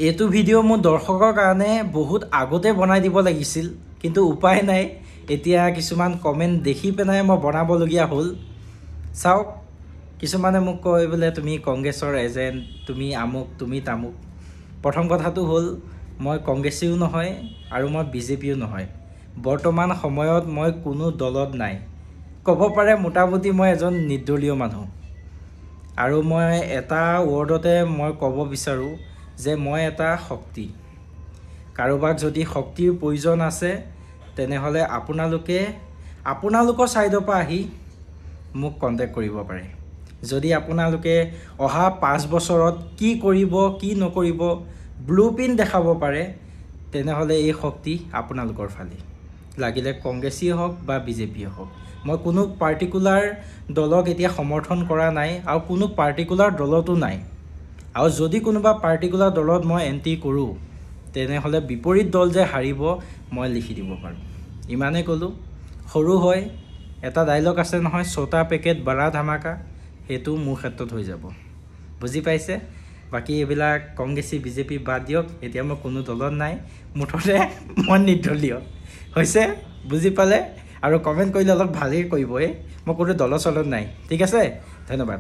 এইটো ভিডিঅ' মোৰ দৰ্শকৰ কাৰণে বহুত আগতে বনাই দিব লাগিছিল, কিন্তু উপায় নাই, এতিয়া কিছুমান কমেণ্ট দেখি পেলাই মই বনাবলগীয়া হ'ল। চাওক, কিছুমানে মোক কয় বোলে তুমি কংগ্ৰেছৰ এজেণ্ট, তুমি আমুক তুমি তামুক। প্ৰথম কথাটো হ'ল মই কংগ্ৰেছীও নহয় আৰু মই বিজেপিও নহয়। বৰ্তমান সময়ত মই কোনো দলত নাই, ক'ব পাৰে মোটামুটি মই এজন নিৰ্দলীয় মানুহ। আৰু মই এটা ৱৰ্ডতে মই ক'ব বিচাৰোঁ যে মই এটা শক্তি। কাৰোবাক যদি শক্তিৰ প্ৰয়োজন আছে তেনেহ'লে আপোনালোকে আপোনালোকৰ ছাইডৰ পৰা আহি মোক কণ্টেক্ট কৰিব পাৰে। যদি আপোনালোকে অহা 5 বছৰত কি কৰিব কি নকৰিব ব্লু প্ৰিণ্ট দেখাব পাৰে, তেনেহ'লে এই শক্তি আপোনালোকৰ ফালে, লাগিলে কংগ্ৰেছীয়ে হওক বা বিজেপিয়ে হওক। মই কোনো পাৰ্টিকুলাৰ দলক এতিয়া সমৰ্থন কৰা নাই আৰু কোনো পাৰ্টিকুলাৰ দলতো নাই। আৰু যদি কোনোবা পাৰ্টিকুলাৰ দলত মই এণ্ট্ৰি কৰোঁ, তেনেহ'লে বিপৰীত দল যে হাৰিব মই লিখি দিব পাৰোঁ। ইমানেই ক'লোঁ। সৰু হয়, এটা ডাইলগ আছে নহয়, ছটা পেকেট বাৰা ধামাকা, সেইটো মোৰ ক্ষেত্ৰত হৈ যাব, বুজি পাইছে? বাকী এইবিলাক কংগ্ৰেছী বিজেপি বাদ দিয়ক, এতিয়া মই কোনো দলত নাই, মুঠতে মই নিৰ্দলীয় হৈছে, বুজি পালে? আৰু কমেণ্ট কৰিলে অলপ ভালেই কৰিব, এই মই কোনো দলত চলত নাই, ঠিক আছে? ধন্যবাদ।